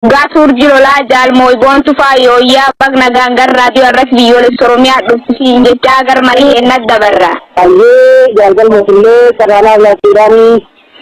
Dhugaa Tuurji Lolaa Jaal Mooyiboon Tufaa Yooyyaa Bag nagaan gar raadiyoo irratti biyyoolessa Oromiyaa dhufsiin jechaa gar marii heennat dabarra. Hayyee jaalgal mootillee carraanaa laachuudhaan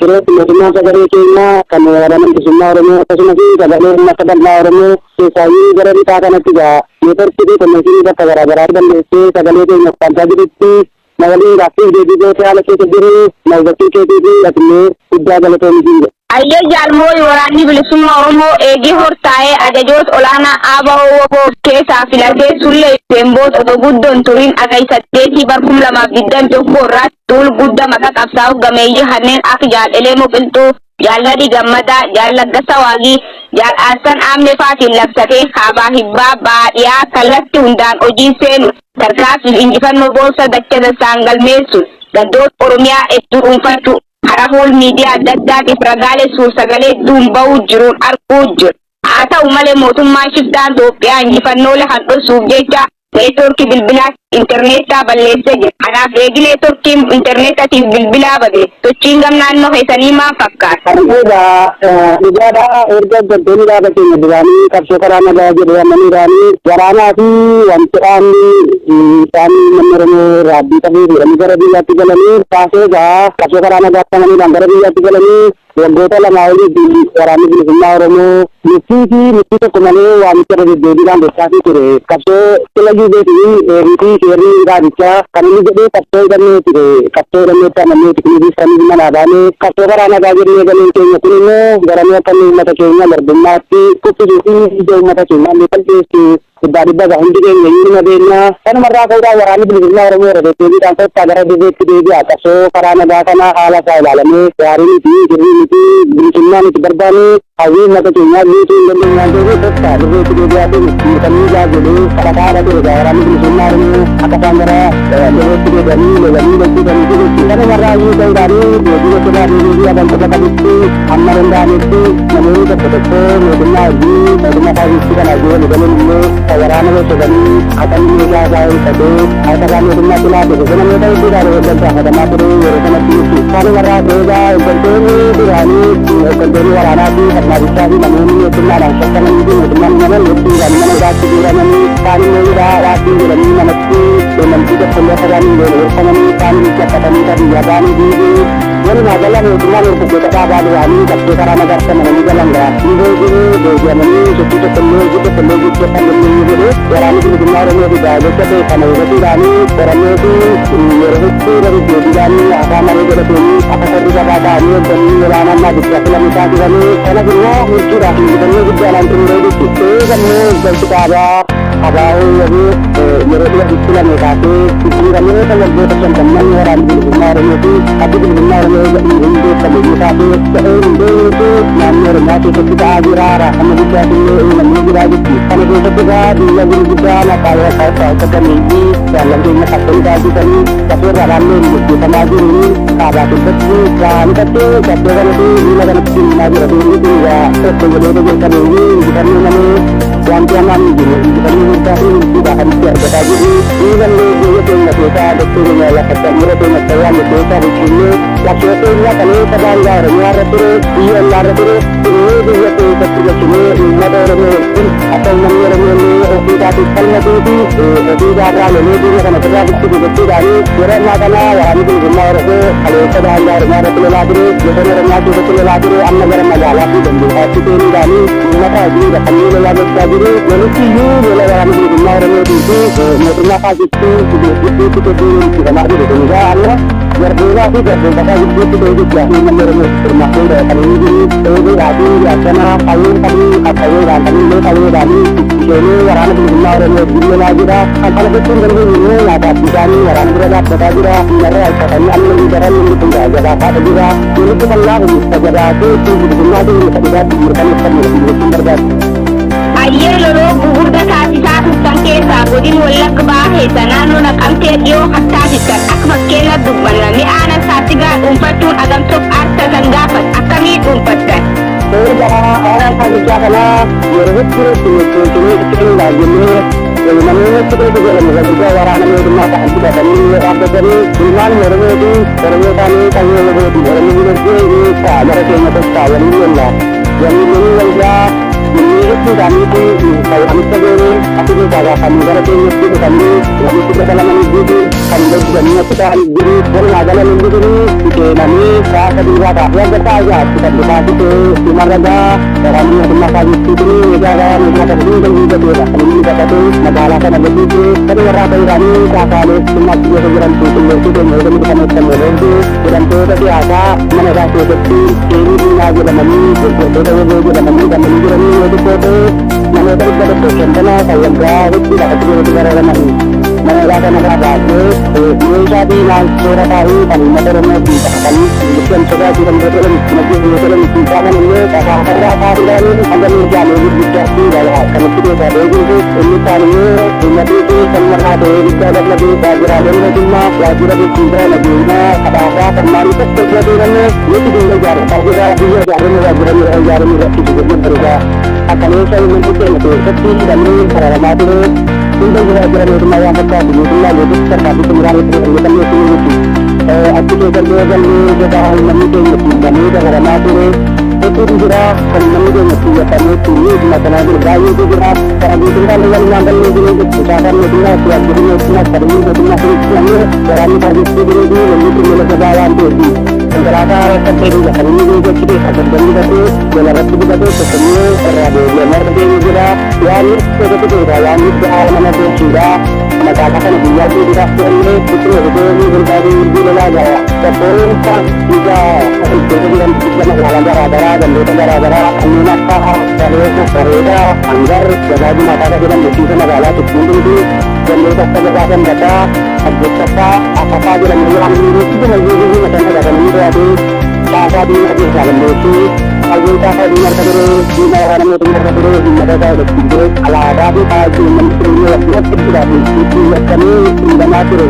yerootti mootummaan sagalee keenyaa kan waraana bilisummaa Oromoo akkasumas sagalee uummata bal'aa Oromoo keessaayyuu gara lixaa kanatti egaa neetworkii fi konnekshinii bakka garaa garaatti balleessee sagalee keenya ukkaamsaa jirutti na waliin gaaffiif deebii gootee haala keessa jiru na hubachuu keetii fi atillee guddaa galatoomi siin jedha. Hayyee Jaal Mooyi, waraanni bilisummaa Oromoo eegii hortaa'ee ajajoota olaanaa ABO WBO of keessaa filatee sullee ibseen osoo guddoon turiin Hagayya 8 bar 2021 irratti duul guddaa maqaa qabsaa'uu gameeyyii kanneen akka Jaal Elemoo Qilxuu, Jaal Nadii Gammadaa, Jaal Laggasa Waagii, Jaal Aassan Aamne faatiin labsatee kaabaa hibbaa baadhiyaa kallattii hundaan hojii seenu tarkaanfiif injifannoo boonsa dacha dasaan galmeessuun gandoota Oromiyaa hedduu dhuunfachuu karaa fuul miidiyaa adda addaatiif ragaalee suur-sagalee hedduun bahuu jiruun arguu jiru. Haa ta'u malee, mootummaan shiftaan Itoophiyaa injifannoolee kan dhoksuuf jecha neetworkii bilbilaa intarneetaa balleessee jira. Kanaaf eegi neetworkiin intarneetaatiif bilbilaa bade sochiin gam naannoo keessanii maal fakkaata? Egaa dhugaadha, erga hoggantoonni dhaaba keenya duraanii qabsoo karaa nagaa jedhu amaniidhaanii waraanaa fi wanti dhaabni isaan namni Oromoo irraa abdii qabuu jedhanii gara biyyaatti galanii kaasee, egaa qabsoo karaa nagaatti amaniidhaan gara biyyaatti galanii waggoota 2 oliif waraanni bilisummaa Oromoo murtii fi murtii tokko malee waamicha irra deddeebiidhaan gochaafii ture. Qabsoo kilayyuu beekni heerri fi seerri dhaabichaa kan inni jedhee qabsoo hidhannoo ture. Qabsoo hidhannootti amanneeti kunis kan inni manaa baanee qabsoo karaa nagaa jennee galeen keenya kun immoo garamee akka inni uummata keenya garbummaatti kuffisuu fi ija uummata keenyaa illee qalbeessu dhibbaa dhibba hundi keenya iyyuu nima beekna. Kanumarraa ka'uudhaan waraanni bilisummaa Oromoo irra deddeebiidhaan kottaa gara dirreetti deebi'a. Qabsoo karaa nagaa kana haala isaa ilaalamee gaarii miti, sirrii miti, bilisummaa nuti barbaannu hawwii uummata keenyaa guutuu hin dandeenye waan ta'eef kottaa dirreetti deebi'aa fi nuti ijaa jedhee kadhataa ture egaa waraanni bilisummaa Oromoo akka isaan gara dirreetti deebi'anii lolanii lolchiisanii fi jechuudha. Kanumarraa iyyuu ka'uudhaan deebii ofirraa deebii fi amantoota qabutti hamma danda'ametti namoonni tokko tokko mootummaa hojii mootummaa faasistii kana hojii walii galuun immoo kan waraana hojjetanii akka inni meeshaa isaa hiikkatee harka isaa mootummaatti laate gosa namoota hedduudhaan gaafatamaa ture yeroo kanatti jechuudha. Kanumarraa egaa hooggantoonni duraanii, hooggantoonni waraanaa fi qabnaabichaa fi namoonni mootummaadhaan shakkamanii fi mootummaan uumaman hedduudhaan mana hidhaatti guuramanii, kaan immoo hidhaa dhaabbii jedhanii namatti beekamtii tokko illee akka isaan hin goone gorfamanii, kaan jabbatanii kan biyyaa ba'anii dhiibuu. Walumaa gala mootummaan hordoftoota dhaabaa duraanii qabsoo karaa nagaatti amananii galan gaaffii booji'uu booji'amanii sochii tokko illee hojii tokko illee gochuu akka hin dandeenye jedhe. Waraanni bilisummaa Oromoo fi gocha ta'e kana hubachuudhaan qorannoo fi yeroo hedduu irra deddeebiidhaan haasaa maree godhatanii akka korri gabaa ta'anii hoggannii olaanaan dhaabichaa filamu taasifamee, kanas immoo milkiidhaaf injifannoo guddaadhaan xumuree jechuudha. Eega immoo hoggansi dhaabaa ABO waboo yeroo dhiyootti filame kaasee jijjiiramoota waggoota 50n waraanni bilisummaa Oromoo fi addi bilisummaa Oromoo hundeeffame yoo kaasee ta'ee hin beeknetu naannoo Oromiyaa keessatti ta'aa jira. Raafama guddaatu illee uumamee jira jechuudha. Kana keessatti egaa biyya gurguddaa maqaa akka gameeyyii jaallan keenya qabsoon taasisanii qabsoo irraa naannoo hin gaggeeffamaa jiruun kaabaa keessatti gaanifatti qabsoo kanatti miila kanatti deemaa jira. Duulli kun egaa tokko jedhee jalqabee injifannoo malee wanti hamaan hin jiru. Injifannoo guddaa fi milkiidhaa kan itti argataa jirru. Dhiigallee biyya keenya keessaa dachee keenya lafa qaxxaamura keenya akka waanne keessaa bulchinnee qabsoo keenya kaleessa daangaa Oromiyaa irra ture, biyya ollaa irra ture innee biyya keessatti galchinee uummata Oromoo wajjin akka uummanni Oromoo illee ofii isaatiif falmatuu fi ofii isaarraa lolee diina kana ofirraa buqqisu gochuudhaan yeroo ammaa kana waraanni bilisummaa Oromoo kaleessa daangaa Oromiyaa irratti lolaa ture, bosona Oromiyaa keessatti lolaa ture, amma gara magaalaa fi gandootaatti seenuudhaan uummata wajjin kanneen lolaa gochaa jiru. Lolichi iyyuu lola waraana bilisummaa Oromootii fi mootummaa faasistii gidduutti hedduun ittifamaa jiru. Kun egaa amma garbootaa fi garbootataa gidduutti ta'ee jecha uummanni Oromoo hirmaatee kan inni jiru eeguudhaa fi akkana qawween qabuu qaqqawweedhaan kan illee qawweedhaan isheenii waraana bilisummaa Oromoo wajjin lolaa jira. Kan kana gochuun dandeenyu immoo nyaataaf bishaanii waraana bira dhaabbataa jira. Narra uffatanii amma inni daran inni kun jabaataadha jira. Lolichi kan laafu jabaatee ittiin bilisummaa keenya isa dhugaatti mirkaneeffannu jechuun barbaadu. Hayyee, loloo gugurda taasisaa turtan keessaa godin Wallagga Bahaa keessa naannoo Naqamtee dhiyoo kan taasistan akka fakkeenya dubbanna mi'aana saatigaa dhuunfachuun agamtoof aarsaa gaafat akkamii dhuunfattan? Erga aanaa saamichaa kanaa yeroo hedduu itti murteessinee itti jennee namoonni achi keessa jedhamu guddaa waraana mootummaa ta'an hidhatanii yoo dhaabbatanii ilmaan Oromooti, Oromoo ta'anii qawwee Oromooti, Oromoo dinagdee gara keenya tokkaa waliin lolla waliin loluu waldaa jennee. Hedduu isaaniitu waamicha goonee achi keessaa gaafannee gara keenyatti dhufanii walitti dabalamanii jiru, kan hojjetanii achi ta'an jiru. Walumaa gala lolli kun seenamee sa'a 3 irraa kaasee hanga sa'a 6tti kan dhufaa ture. Dhumarra gaa waraanni mootummaa faasistii kun egaa meeshaa kana hunda guuttateedha kan inni qabatee magaalaa kana gadhiise. Kan warraa ta'uudhaanii caasaalee dhimmaatti keessa jiran qulqulleessuu keenya eega mirkaneeffanne booddee, hidhamtoota siyaasaa mana isaa keessatti seerii diinaa jedhamanii, deeggartoota WBO jedhamanii hidhamanii jiranii, yoo xiqqoo ta'e namoota 150 kan waggaa hedduudhaaf achi keessatti bararamanii mana hidhaa kanarraa baasnee, meeshaa diinaan seera taa'ee kan uummata Oromootiin qabatanii ittiin sodaachisan yoo jedhan, ittiin ajjeesu yoo jedhan, ittiin saaman illee kasaafarraa kaasuudhaan hanga meeshaalee gurguddaatti kanatti keessaa ba'ee jiru. Inni isaan immoo uummatni fi kanumarraa ta'ee guddaa gammadee, waajjiraaleen mootummaa, waajjira bulchiinsaa, nageenyaa, kadhaasaa, kan maalii tokko irra deemame nuti biyya ijaarrataa jirra, biyya ijaarrame waajjira ijaarame rakkisu jennee bareedaa. Akkaleessa uummanni keenya keessatti hidhamee kararamaa ture hunda waajjira mootummaa waan fakkaatu mootummaa guututti tarkaanfii xumuraa irratti fayyadamee miti. Achi keessallee galmee gosa uummanni keenya ittiin banee dararamaa ture hedduutu jira, kan uummanni keenya ittiin yakkamee ittiin miidhama kanaa jiru baay'eetu jira. Kana guutummaan walumaan galmee jiru jechuudha. Mootummaa itti waajjirri mootummaa qabeenyi mootummaa sunitti namni waraanni faasistii jiruu fi lolli kun lola jabaa waan ta'eef, konkolaataa rakkatee kan inni guutuu achi keessaa darban dibatee lola irratti dibatee, tokkommoo irraa deebi'amee harka keenya jira. Waan keessatti keessaa waan guddaa nama gochuudha. Magaalaa kana guyyaa guutuudhaaf to'annee itti fufee golbaatee mirgii lolaa jira. Bakkoota ija keessa jiran magaalaa garaa garaa, gandoota garaa garaa kanneen akka Bareedu, Bareedaa, Hangar, Gabaa Jimaataa kan jedhamu, bulchiinsa magaalaa Tuttuun, gandoota akka Gabaa Sanbataa, Saddeettaffaa, Afafaa jedhamu waan hundi guyyuu mataa kan inni to'atee caasaa diinaa keessaa balleessee, qawwee caasaa diinaa harka ture, diinaa waraana mootummaa harka ture, uummata isaa walitti ture, alaabaa fi faajii uummanni keenya waggoota hedduudhaaf ittiin yakkamee miidhamaa ture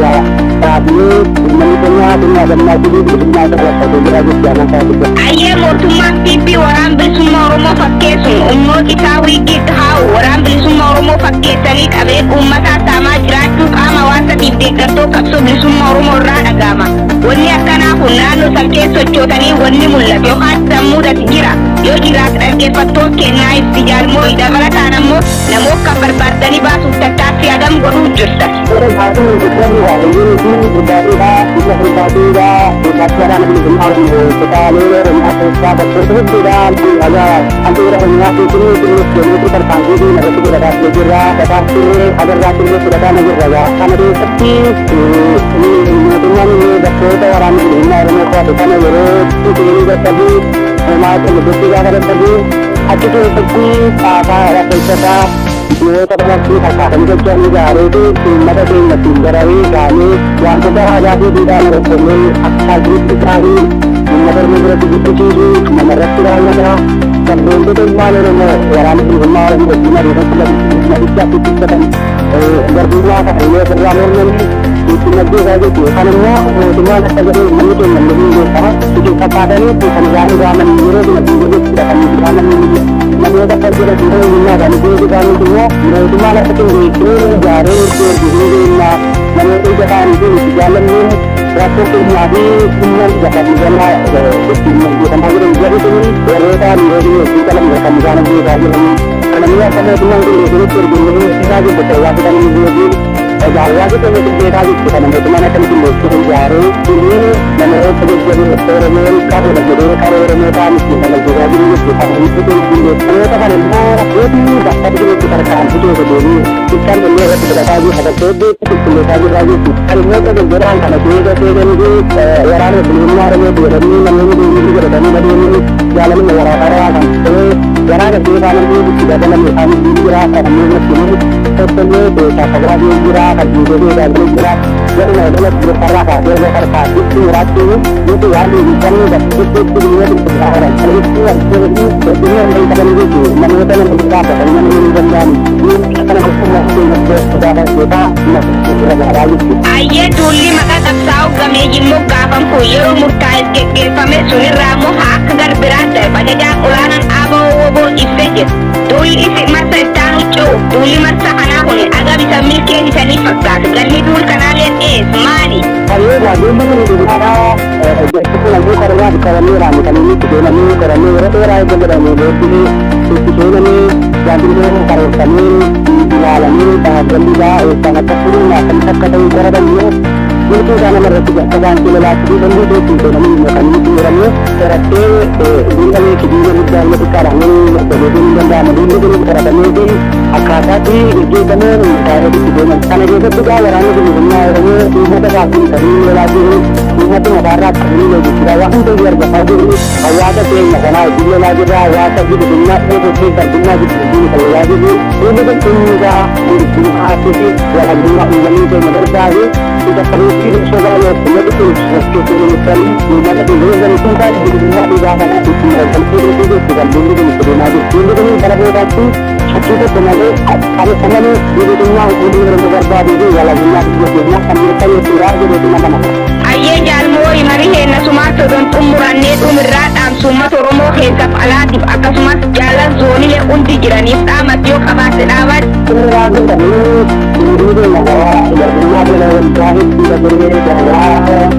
dhaabnee, uummanni keenya addunyaa gammachuu fi bilisummaa isa labsatee jira jechuudha amantaa guddaa. Ayyee, mootummaan PP Waraan Bilisummaa Oromoo fakkeessuun humnoota isaa wiiggii haa'u Waraan Bilisummaa Oromoo fakkeessanii qabeen uummataa saamaa jiraachuu qaama hawaasatiif deeggartoota qabsoo bilisummaa Oromoo irraa dhaga'ama. Wanni akkanaa kun naannoo san keessa sochootanii wanni mul'atu yookaan sammuudhati jira. Yoo jiraate dhaggeeffattoota kennaa ibsi jaalmoo. Dabalataan ammoo namoota kan barbaaddanii baasuuf tattaaffii hagam godhuu jirta? Warra baasuun guddanni waaqayyoon fi gurbaatiidha, biyya gurbaatiidha, gurbaatti Waraana Bilisummaa Oromoo kutaalee Oromiyaa keessaa bakkoota hedduudha. Haga handhuura Oromiyaa Finfinnee finneef deemeetu tarkaanfii diina irratti godhataa ture jirra. Gataa turre, hagarraa turre, fudhataa na jirra. Kana keessatti mootummaan bakkoota Waraanni Bilisummaa Oromoo to'ate kana yeroo seenuu dadhabu, homaa gochuu gaafa dadhabu, achi keessatti caasaa rakkoofsataa mi'oota kanatti fakkaatanii socho'an ijaareetu uummata keenya ittiin dararee isaanii wantoota aadaa fi duudhaan hordofee akka jirutti isaanii uummata Oromoo biratti guddisiisu namarratti raawwata. Sabboontota ilmaan Oromoo Waraana Bilisummaa Oromoo wajjin hariiroo ummatichaaf dubbisatan garbummaa kana illee ofirraa mormanii ittiin ajjeesaa jechuudha. Kan immoo mootummaan akka jedhu uummanni keenya illee hin beekama. Isin fakkaatanii kan isaan dhugaaman yeroo kana biyya jechuudha kan dhugaaman namoota akka jedhan yeroo eenyummaa isaanii beekuu isaaniif immoo mootummaan akka qindeessee ijaaree nutti ergu hin beekna. Namoota ija ta'anii fi nuti jaallannuun rakkoo keenyaa fi dhimma lafa jalaa ittiin hojjetamaa jiran jedhu kun warroota yeroo dhiyeessii qaban kan isaan hojjetaa jiranii. Kana akka mootummaan qindeessee nutti ergu isaa jirtu hawaasa kan inni beeku. Egaa hawaasa keenya qindeessaa jirtu kana mootummaan akka qindeessee ijaaree inni namoota jajjaboo Oromoon qabudha jedhee qaroo Oromoo ta'an ittiin kan hojjetaa jiru jechuudha. Kan inni qindeessu namoota kana immoo nuti bakka jirutti tarkaanfii keessa deemee xiqqaan illee irratti fudhataa jiru, bakka hedduutti qulqulleessaa jirraa jechuudha. Kan immoo jajjabaan kana keessa seenanii fi Waraana Bilisummaa Oromoo jedhanii namoonni deemanii godhatanii adeemanii jaalaluma waraanaa kan ta'e waraana keessaa namni itti dabalame isaanis ni jira, kan ammoo irratti tokkollee keessaa fagaatee jira, kan dhiisee keessaa galee jira. Walumaa galatti gofarraa kaasee irra tarkaanfitti muraatti nuti waan hin qabne bakka biyya qulqullaa jiran. Kan itti arginu hin qaban jechuudha. Namoota nama gaafatan nama hin danda'an. Kana gochummaa keenya gaafa keessaa irra gahaa jechuudha. Ayyee, duulli maqaa qabsaa'uu gameeyyiin moggaafan kun yeroo murtaa'eef geggeeffame sunirraa immoo haa akka gar biraan darbe ajajaan olaanaan ABO WBO ibsee jira. Duulli isi marsa itti aanu ce'uuf duulli marsa kanaa kun agam isan milkeessitanii fakkaata. Galmi duul kanaaleen ees maali? Baay'ee duulli kun dhugaadhaa jechi kun ammoo koronaaf qabameeraan kan inni itti seenamee qoramee yeroo dheeraa eega godhamee booddee itti seenamee wanti karoorfamee ilaalamee galli isaa eessaan akka furuun akkamitti akka ta'u qoratamee milkii isaa nama irratti akka baankii lolaatti fi dandii ittiin seenamee immoo kan inni xumuramee qorattee duula beeki duula guddaa inni xiqqaadhaan godhee hin danda'amu. Duulli kun qoratamee fi akkaataatti gaggeeffamee taa'ee itti seename. Kana keessatti gaa waraanni bilisummaa Oromoo uummata isaaf kan inni lolaa jiru, uummata mataarraa kan inni jechuudha. Waan hunda argataa jiru hawaasa keenya kanaa wajjin lolaa jirra, hawaasa bilisummaa dheebotee garbummaa jiru kan lolaa jirru. Duulli kun dhimmi isaa bilisummaa fi walabummaa uummanni keenya barbaadu isa qabeetti soba ummati kun sochoosuu uummata keenya kun kan bilisummaa dhugaa kana ittiin galchuu jechuudha. Duulli kun itti deemaa jiru. Duulli kun gara boodaatti shakkii tokko malee kan malee bilisummaa uummanni Oromoo barbaaduu fi walabummaa biyya keenyaa kan mirkaneessuudha jedheetu nama. Ayyee jaalmoo marii heenna sumaatti odoon xumurannee dhumirraa dhaamsu uummata Oromoo keessaaf alaatiif akkasumas jaalan zoonilee hundi jiraniif dhaamatti yoo qabaatte dhaabat. Xumuraa godhamee hunduu keenya garbummaa jala waggaa hedduudha ture, jaarraa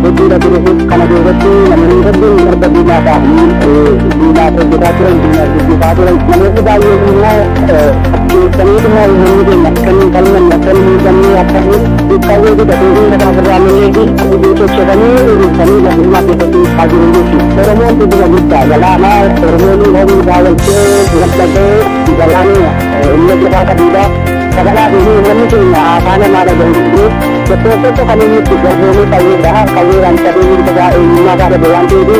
hedduudha ture. Kana keessatti namoonni hedduun garba diinaa ta'anii diinaaf hojjetaa turan, diinaaf hojjetaa turan. Namoonni baay'een immoo keessaniituma uummanni keenya akka hin falmanne, akka hin miidhamne, akka hin qawwee godhatee hunda kan ofirraa lollee fi sochootanii urursanii garbummaa keessatti ibsaa jiru jechuudha. Oromoon dhuguma guddaa galaanaa. Oromoon humni isaa waltee wal galaana humna jabaa qabudha. Sagalaa fi uummanni keenya afaan namaa dhaga'u tokko tokko kan inni itti garboomee qawweedha. Qawweedhaan cabee mirga isaa eenyummaa isaa dhabe waan ta'eef,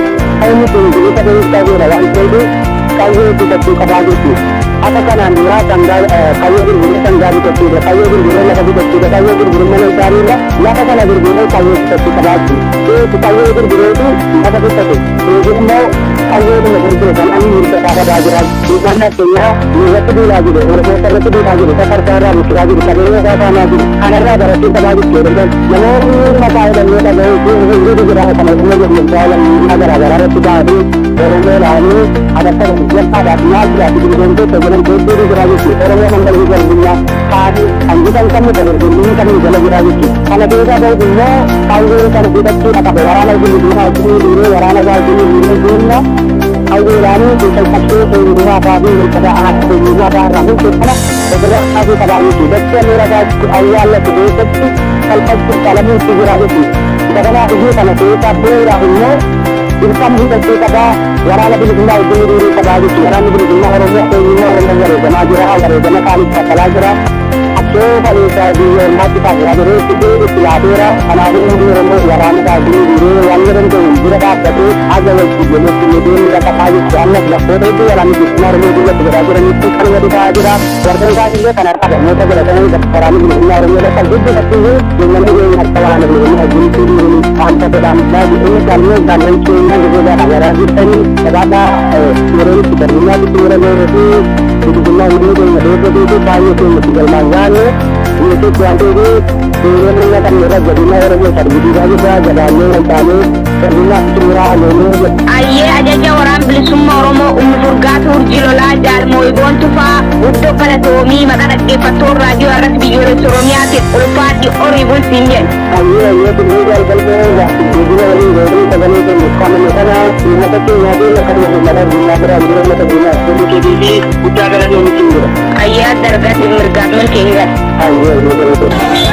kan inni ittiin bilisa ta'e qawweedha waan ta'eef, qawwee bitachuu qabaa jechuudha. Akka kanaan duraa sangaa qawwee gurguree sangaa bitachuudha. Qawwee gurguree lafa bitachuudha. Qawwee gurguree mana isaaniirra lafa kana gurguree qawwee bitachuu qabaa jechuudha. Qawwee gurgureetu lafa bitate. Eegi immoo qawwee dhuma gurgure kan ani mirga isaa dhabaa jira. Uummanni addunyaa irratti duulaa jiru, Oromoota irratti duulaa jiru, safarsaa irraa buqqisaa jiru, qabeenya isaa saamaa jiru. Kanarraa barachuu qabaa jechuudha. Namoonni maqaa hidhannoo dhaga'uu fi hunduu jira kan Oromoo jedhamu lammummaa garaa garaa irratti ba'anii Oromoodhaanii agartee jalqabaaf maal jiraatu gurgurtoota jedhan hedduutu jira jechuudha. Oromoo kan galii garbummaa kaanii kan bitan qabnu kan gurguruu qabnu jala jira jechuudha. Kana keessaa ba'uuf immoo qawwee kana hidhachuu qaba. Waraana bilisummaa wajjin dhiiree, waraana isaa wajjin dhiiree deemna. Qawweedhaanii kan qabsoo eenyummaa isaa fi mirga eenyummaa isaa irraa hundee kana ofirraa kaasuu qabaa jechuudha. Dachee miira isaa awwaallatu keessatti salphachuu qalamuutti jira jechuudha. Isa kanaaf iyyuu kana keessaa bu'uudhaaf immoo dirqama hidhachuu qabaa, waraana bilisummaa wajjin hiriiruu qabaa jechuudha. Waraanni bilisummaa Oromoo eenyummaa Oromoo wareegamaa jira, wareegama qaaliif kaffalaa jira. Qabsoo kaleessa biyya ormaatti taasisaa jiru itti itti laateera. Kanaafuu hundi Oromoo waraana isaa wajjin hiriiree waan danda'u bira dhaabbatee haga wal jedhetti deemuu qabaa jechuudha. Ammas bakkoota hedduu waraanni bilisummaa Oromoo duubatti godhaa jiranitti kan wali ta'aa jira. Warreen kaan illee kanarraa barnoota godhatanii waraanni bilisummaa Oromoo bakka guddatatti uummanni keenya akka waraana bilisummaa wajjin hiriiruun waanta godhaan inni galmee galmeen keenya dirree garaa garaa jirtanii gabaabaa yeroo itti garbummaatti xumuramee fi bilisummaa uummanni keenya dheebotee fi baay'ee keenya itti galmaan gaane guutuutti waan ta'eef, yeroo mirga qabne irra jabina Oromoo sarbidiisaa jirra, jabaannee waltaanee garbummaatti xumuraa adeemee. Ayyee, ajaja waraan bilisummaa Oromoo Ummi Furgaatu Urjii Lolaa Jaalmooyiboon Tufaa guddoo galatoomii maqaa dhaggeeffattoon raadiyoo irratti biyyoolessa Oromiyaatiin ulfaadhi horii bulsiin jenna. Ayyee ayyee, tulluu jaalgalmee geejjiba waliin gootanii sagalee keenya qaamne kana uummata keenyaa fi akkasumas uummata addunyaa biraan jiru uummata addunyaa fuulli keetii fi guddaa galatoomii siin jira. Ayyaa dargatti mirgaaf milkii hin galu. Ayyee ayyee, galatoomi.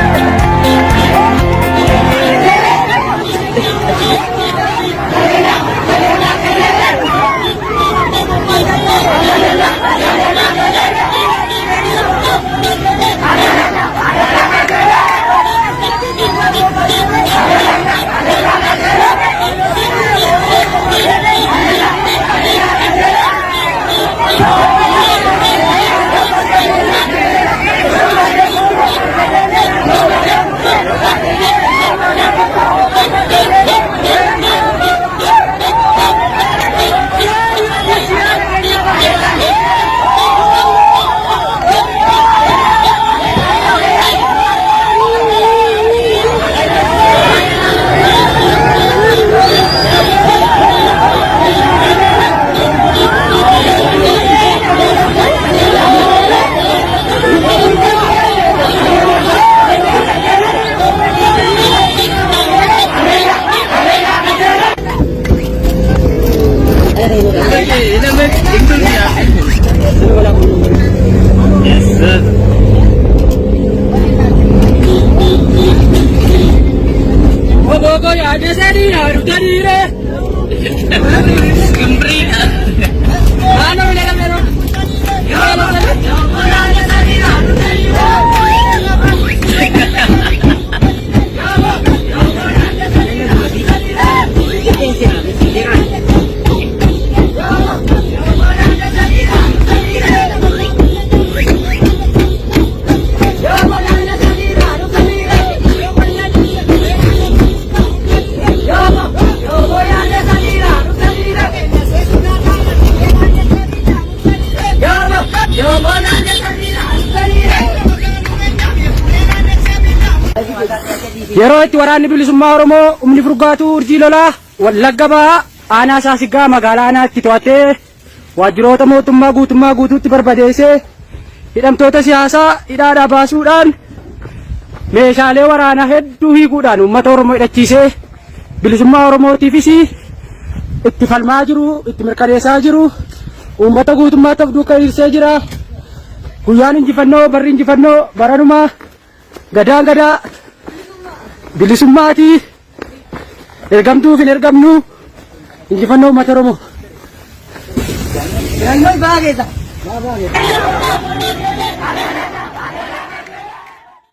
Yeroo itti waraanni bilisummaa Oromoo humni furgaatuu urjii lolaa Wallagga Bahaa aanaa Saasiggaa magaalaa aanaatti to'atee waajjiroota mootummaa guutummaa guutuutti barbadeessee hidhamtoota siyaasaa hidhaadhaa baasuudhaan meeshaalee waraanaa hedduu hiikuudhaan uummata Oromoo hidhachiisee bilisummaa Oromootiifis itti falmaa jiru, itti mirkaneessaa jiru, uummata guutummaatti of duukaa hiriirsee jira. Guyyaan injifannoo, barri injifannoo baranumaa gadaan gadaa bilisummaatii ergamtuuf hin ergamnu injifannoo uummata Oromoo.